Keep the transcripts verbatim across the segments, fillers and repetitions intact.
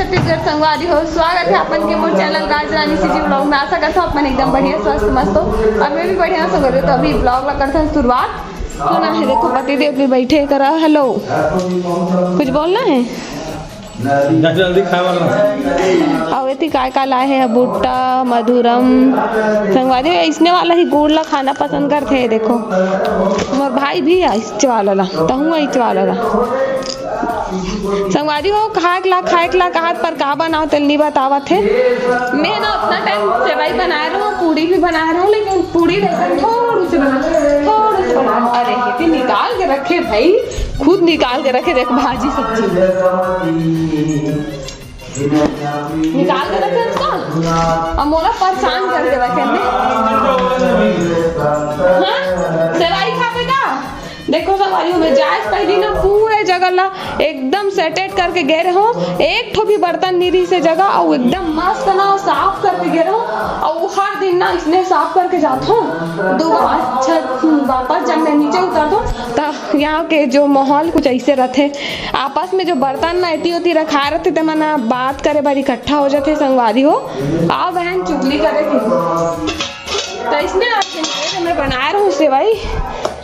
छत्तीसगढ़ संगवारी हो, स्वागत है अपन के मोर चैनल राज रानी सीजी व्लॉग में। आशा करता हूँ अपन एकदम बढ़िया, स्वस्थ, मस्त हो और मैं भी बढ़िया संगवारी हो। तो अभी व्लॉग ला करता हूँ शुरुआत। सुना है, देखो पति देव भी बैठे करा। हेलो, कुछ बोलना है? जल्दी खाए वाला। अउ एती काय का लाए हे? भुट्टा, मधुरम। संगवारी हो, इसने वाला ही गुड़ ला खाना पसंद करथे। देखो, मोर भाई भी है इस वाला ला, तहूँ है इस वाला ला। संगवारी हो, खाए के ला, खाए के ला कहात, पर का बनाओ तेल नहीं बतावत है। मैं ना उतना टाइम सेवई बनाए रहूँ, पूड़ी भी बनाए रहूँ, लेकिन पूड़ी लेकर थोड़ी सी बना, थोड़ी सी बना। अरे, ये निकाल के रखे भाई, खुद निकाल के रखे। देख, भाजी सब्जी निकाल के रखे उसका, अब मोला परेशान करके रखे ने। हाँ, सेवई खाबे का? देखो संगवारी हो, मैं जाए से पहली ना पूरे जगह ला एकदम सेटेट करके गए रहो। एक ठो भी बर्तन नहीं रही से जगह, और एकदम मस्त ना साफ करके गए रहो। और हर दिन ना इसने साफ करके जात हो। दो बार छत वापस जब मैं नीचे उतरत हो, त यहाँ के जो माहौल कुछ ऐसे रहते, आपस में जो बर्तन ना एती ओती रखा रहते, ते मन बात करे बर इकट्ठा हो जाते। संगवारी हो, आओ बहन, चुगली करे के। तो इसने आज मैं बनाए रहूँ सेवई,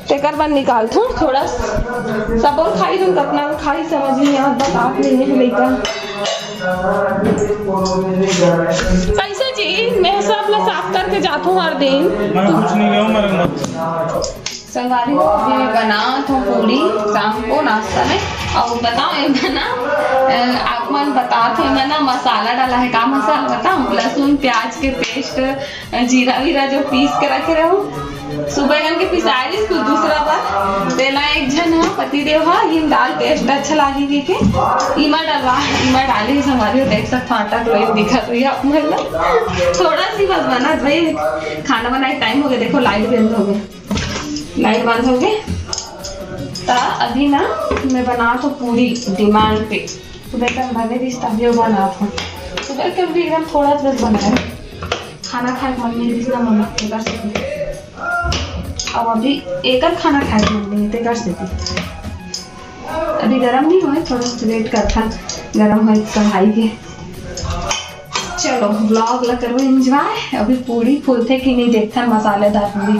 तेकर बर निकालथों थोड़ा। सब और खाई, तुम कतना खाई समझ नहीं आवत, बस आप नहीं है लइका। कैसे जी, मैं सब ला साफ करके जात हूँ हर दिन। मैं कुछ नहीं गया हूँ, मेरे अंदर। संगवारी हो, अभी मैं बनात हूँ पूड़ी शाम को नाश्ता में। और बताओ, एमा ना, अ, आप मन बतात हो, एमा ना मसाला डाला है। का मसाला बताओ? लहसुन, प्याज के पेस्ट, अ, जीरा वीरा जो पीस के रखे रहूँ, सुबह कन के पिसाए रहिस कुछ दूसरा बार। तेला एक झन ह, पति देव ह, इन डाल टेस्ट अच्छा लागी कहिके, इमा डलवा, इमा डाली। संगवारी हो, देख सकत हो, आटा तो दिखत होही आप मन ला। थोड़ा सी बस बना भाई, खाना बनाए टाइम हो गया। देखो, लाइट बंद हो गया। लाइट बंद हो गए। त अभी ना मैं बनात हो पूड़ी डिमांड पे। सुबह का बने रहिस तभी वो बनात हो। सुबह के भी एकदम थोड़ा सा बस बनाए। खाना खाए के मन नहीं रहिस ना, मम्मी के कर सकती। अब अभी एकर खाना खाए के मन नहीं, ते कर सकती। अभी गरम नहीं होए, थोड़ा सा वेट करथन, गरम होए कढ़ाई के। चलो, व्लॉग ला करो एंजॉय। अभी पूड़ी फूलथे कि नहीं, देखथन मसालेदार पूड़ी।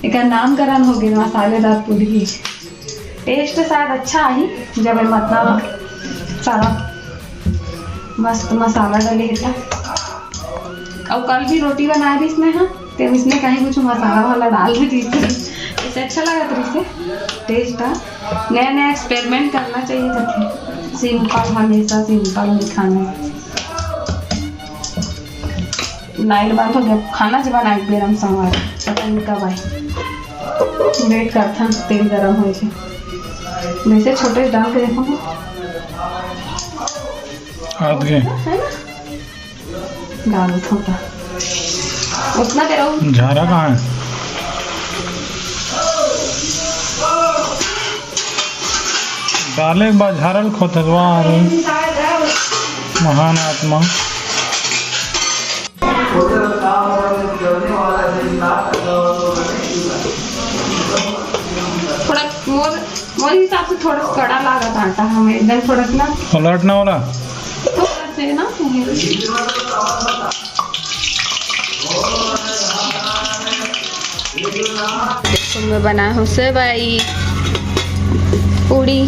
एकर नामकरण हो गया मसालेदार पूड़ी। टेस्ट शायद अच्छा आही, जब एमा इतना सारा मस्त मसाला डले हे त। अउ कल भी रोटी बनाए रहिस मैं, हाँ, ते इसने कहीं कुछ मसाला वाला डाल भी दी थी, इसे अच्छा लगत रहिस हे टेस्ट। हाँ, नया नया एक्सपेरिमेंट करना चाहिए था। सिंपल, हमेशा सिंपल नहीं खाना। लाइट बंद हो गया, खाना जो बनाए बेरम संगवारी, पता नहीं कब आए। वेट करथन, तेल गरम हो जाए। जैसे छोटे डाल के देखो, आत गए। है ना? डाल थोड़ा। उतना बेरा झारा कहाँ है? डाले के बाद झारल खोतस, वाह रे महान आत्मा। थोड़ा मोर, मोर हिसाब से थोड़ा सा कड़ा लागत आटा हमें, एकदम थोड़ा सा ना। पलट ना वाला। थोड़ा से ना। देखो, मैं बनाए हूँ सेवई पूड़ी,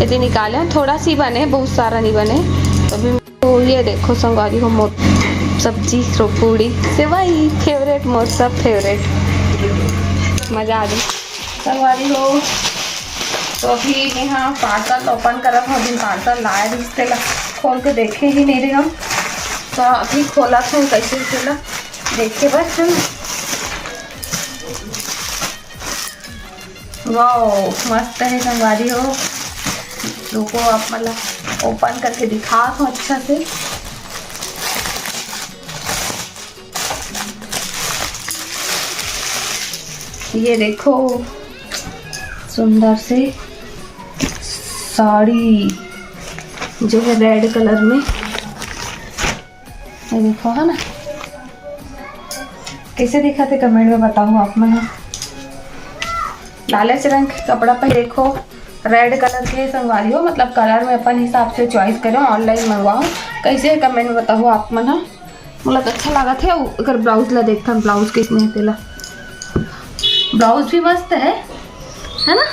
यदि निकाले हैं, थोड़ा सी बने, बहुत सारा नहीं बने, तो भी। तो ये देखो संगवारी हो, मोर सब्जी, रो पूड़ी, सेवई, फेवरेट, मोर सब फेवरेट। मजा आ गई संगवारी हो। तो अभी मैं हाँ पार्सल ओपन करत हूँ, अभी पार्सल लाए रिहिस तेला खोल के देखे ही नहीं रहे हम, तो अभी खोलत हूँ कैसे तेला देखे बस हम। वाओ, मस्त है संगवारी हो। रुको, आप मतलब ओपन करके दिखा दो अच्छा से। ये देखो, सुंदर से साड़ी जो है रेड कलर में, ये देखो, है ना, कैसे दिखत हे कमेंट में बताओ आप मन। लालच रंग के कपड़ा पे देखो, रेड कलर के संगवारी हो, मतलब कलर में अपन हिसाब से चॉइस करें, ऑनलाइन मंगवाओ। कैसे है कमेंट में बताओ आप मन ह। मोला तो अच्छा लागत है। अउ एकर ब्लाउज ला देखथन, ब्लाउज कैसने है तेला। ब्लाउज भी मस्त है, है ना?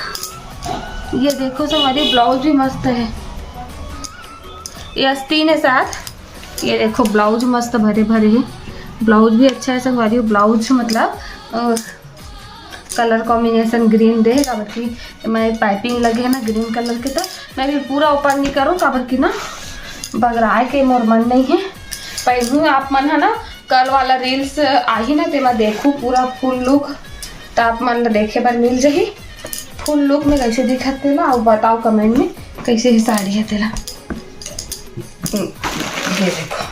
ये देखो संगवारी, ब्लाउज भी मस्त है। ये आस्तीन है साथ। ये देखो ब्लाउज मस्त भरे भरे है, ब्लाउज भी अच्छा है संगवारी। ब्लाउज मतलब अ, कलर कॉम्बिनेशन ग्रीन दे हे, काबर कि मैं पाइपिंग लगे है ना ग्रीन कलर के, तो मैं भी पूरा ओपन नहीं करूँ, काबर कि ना बगराए के मोर मन नहीं है। पहनू आप मन है ना, कल वाला रील्स आही ना, तेमा देखू पूरा फुल लुक, तो आप मन ला देखे बर मिल जाही फुल लुक में कैसे दिखत तेला। अउ बताओ कमेंट में कैसे ही साड़ी है तेला। हम्म, ये देखो,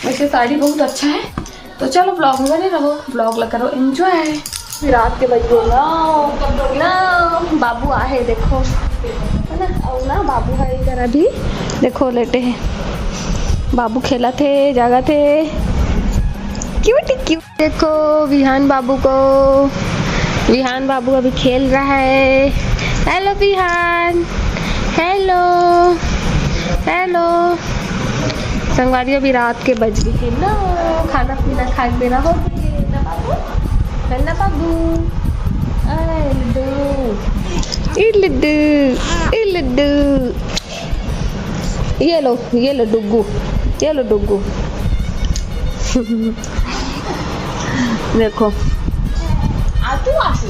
वैसे साड़ी बहुत अच्छा है। तो चलो ब्लॉग में बने रहो, ब्लॉग ला करो एंजॉय। फिर रात के बज गए नौ, नौ, बाबू आहे देखो, है ना? अउ ना बाबू है इधर अभी देखो लेटे हैं, बाबू खेलत हे, जागत हे, क्यूट क्यूट। देखो विहान बाबू को, विहान बाबू अभी खेल रहा है। Hello Vihaan, hello, hello. संगवारी, अभी रात के बज गए हैं ना, खाना पीना खाए के बेरा हो गए ना बाबू, है ना बाबू? आए लड्डू, ई लड्डू, ई लड्डू। ये लो, ये लो डुग्गू, ये लो डुग्गू। देखो। आतू, आतू।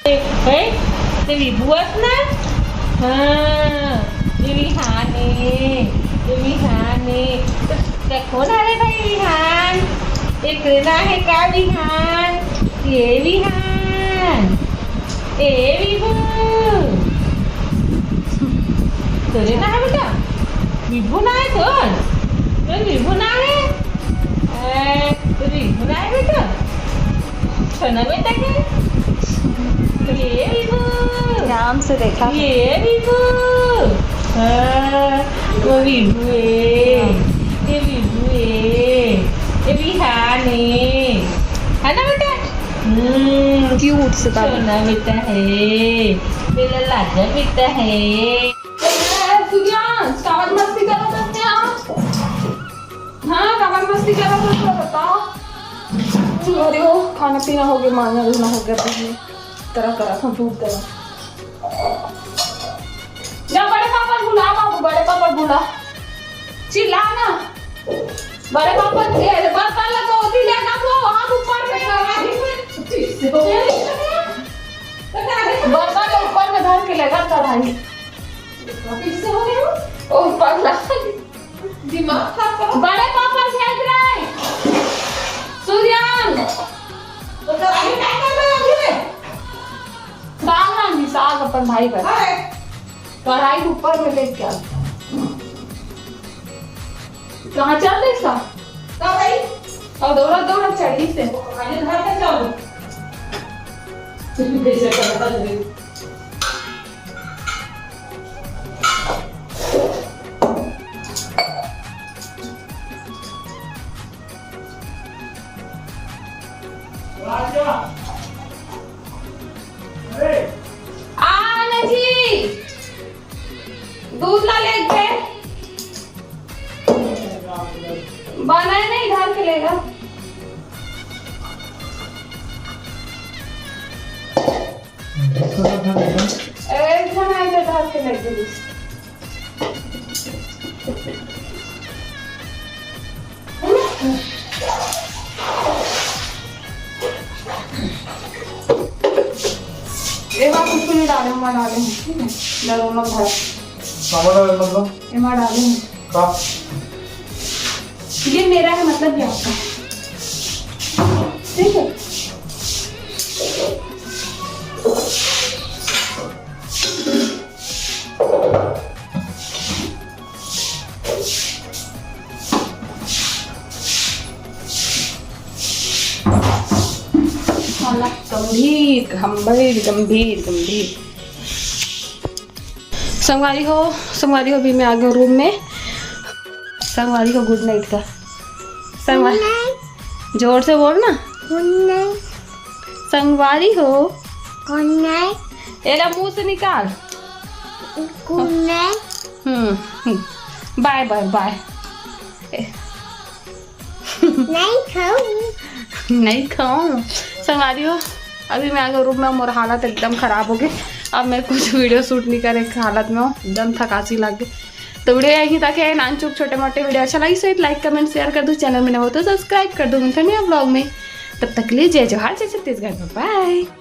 ए, ए, ते विभू अस ना? हाँ, ये विहान है, ये विहान है। तो, तो कौन आ रहे भाई विहान? एक ना है का विहान? ये विहान। ए विभू। तोरे ना है बेटा? विभू ना है तोर? तोर विभू ना है? ए, तोर विभू ना है बेटा? छोना बेटा के? ये विभू। ध्यान से देखा। ये विभू। हाँ, वो विभू है। ये विभू है। ये विहान है। है ना बेटा? हम्म, क्यूट से बाबू। छोना बेटा है, मेरा लाडला बेटा है। ए, सूर्यांश, काबर मस्ती करत हस आप? हाँ, काबर मस्ती करत हस, बताओ। अरे वो खाना पीना हो गया, मांजना धोना हो गया, अभी मैं तरह तरह का दूध गरम। जा बड़े पापा बुला बाबू, बड़े पापा बुला। चिल्ला ना। बड़े पापा, ए, बर्तन ला तो ओती ले जा, वो वहाँ ऊपर में कढ़ाई में। बर्तन ला ऊपर में धर के ले जा कढ़ाई। किससे हो गया वो? ओ, ऊपर ला। दिमाग खराब करो। बड़े पापा खेल रहे। सूर्यांश। तो कढ़ाई में क्या कर रहे हो अभी? साग रांधी, साग अपन भाई बर। अरे। कढ़ाई ऊपर में लेके आ। कहाँ चल रही सा? का भाई? और दौड़ा दौड़ा चढ़ी से। अरे घर पे जाओ। आ ना जी, दूध ला ले दे। बनाए नहीं, घर के लेगा। एक जन आए थे, घर के ले दे। ये बात कुछ नहीं डाले, हम डाले हैं, ठीक है? डरो मत भाई। सामान डाले मतलब? ये मैं डाले हैं। का? ये मेरा है, मतलब ये आपका है। ठीक है? गंभीर, गंभीर, गंभीर, गंभीर। संगवारी हो, संगवारी हो, अभी मैं आ गई हूँ रूम में। संगवारी हो, गुड नाइट का। संगवारी, जोर से बोल ना। कुन्ने संगवारी हो, कुन्ने एला मुंह से निकाल। कुन्ने हम्म हम्म। बाय बाय बाय। नहीं खाऊं। नहीं खाऊं। संगवारी हो, अभी मैं आ गई रूम में, मोर हालत एकदम खराब हो गई। अब मैं कुछ वीडियो शूट नहीं करे हालत में हूँ, एकदम थकासी लग गई। तो वीडियो यहीं तक है। नानचुक छोटे मोटे वीडियो अच्छा लगी सो लाइक कमेंट शेयर कर दो, चैनल में नए हो तो सब्सक्राइब कर दो। मिलते हैं नए ब्लॉग में, तब तक के लिए जय जोहार, जय छत्तीसगढ़, बाय।